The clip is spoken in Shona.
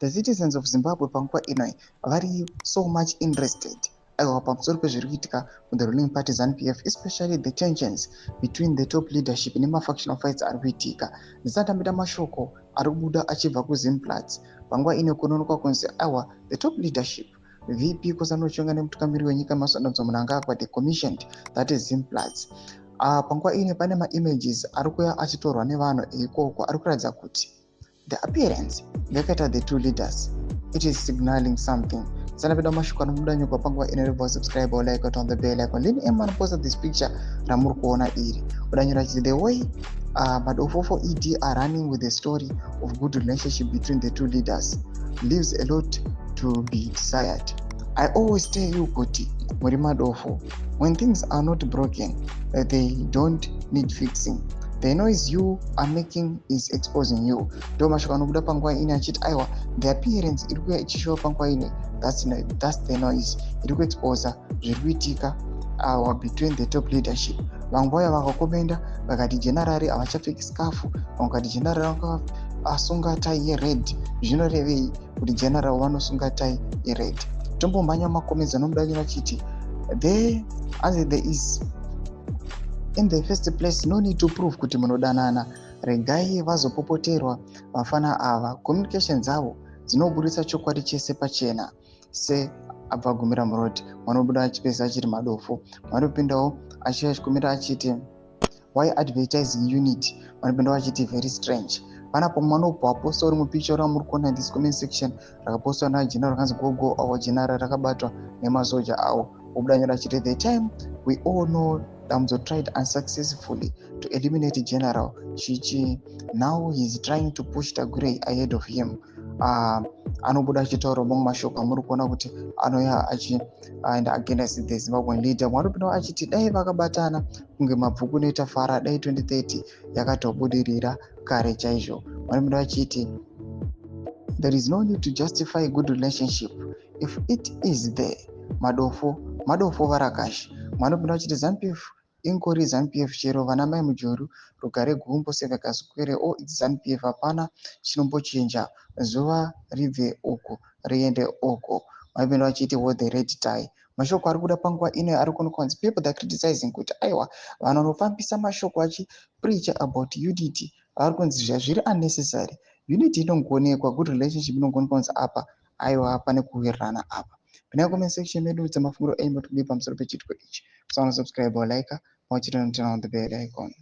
The citizens of Zimbabwe panguva ino vari so much interested, aiwa, pamusoro pezviri kuitika muthe ruling party ZANU PF, especially the tensions between the top leadership nemafactional fights ari kuitika. Ndisati ndambida, mashoko ari kubuda achibva kuZimplats panguva ino, kunoonekwa kunzi, aiwa, the top leadership, VP Constantino Chiwenga nemutungamiri wenyika Emmerson Mnangagwa, the commissioned, that is Zimplats. Panguva ino pane maimages ari kuya achitorwa nevanhu ikoko ari kuratidza kuti the appearance yakaita the two leaders, it is signaling something. Sanapeda mashoko anobuda nyokwa panguva ino, rebva subscribe or like on the bell icon. Lini M anoposta this picture ramuri kuona iri, udanyora achiti the way madofo for ED are running with the story of good relationship between the two leaders leaves a lot to be desired. I always tell you kuti muri madofo. When things are not broken, they don't need fixing. The noise you are making is exposing you. Ndo mashoko anobuda panguva ino achiti, aiwa, the appearance iri kuya ichishowa panguva ino, that's the noise iri kuexposa zviri kuitika between the top leadership. Vamwe vauya vakakomenda vakati general havachapfeki scarf, vamwe vakati general asunga tai yered. Zvinorevei kuti general vanosunga tai yered? Tombomhanya macomments anobuda nyora achiti there, anzi there is in the first place no need to prove kuti munodanana. Regai vazopopoterwa vafana ava, communication dzavo dzinobudisa chokwadi chese pachena. Seabva gumira muroad, vanobuda achipesa achiri madofo. Vanopindawo achikumira achiti why advertising unity? Vanopindawo achiti very strange. Panapo manobva waposta uri mupicture ramuri kuona this comment section rakapostwa nageneral, rakanzi "Gogo our general", rakabatwa nemasoja avo. Obuda nyora achiti the time we all know Dambudzo tried unsuccessfully to eliminate General Chichi. Now he is trying to push Tagwirei ahead of him. Anobuda achitaura mamwe mashoko amuri kuona kuti anouya achienda against the Zimbabwean leader. Mwanopindawo achiti dai vakabatana kunge mabvuku noita fara, dai 2030 yakatobudirira kare chaizvo. Mwanopindawo achiti there is no need to justify good relationship if it is there. Madofo, madofo varakashi. Mwanopinda achiti ZANU PF ingori ZANU PF, chero vana mai Mujuru, Rugare Gumbo, Sevekaswere, all its ZANU PF. Hapana chinombochinja, zuva ribve uku riende uku. Mwanopinda vachiti wo the red tie. Mashoko ari kuda panguva ino ari kuonekwa kunzi people are criticizing kuti, aiwa, vanhu vanofambisa mashoko achipreacha about unity vari kunzi zvazviri unnecessary. Unity inongoonekwa, good relationship inongoonekwa kunzi apa, aiwa, pane kuwirirana apa. Pinai comment section medu dzemafungiro enyu, matikudipa pamusoro pechiitiko ichi. Musaona subscribe or like, mauchita turn on the bell icon.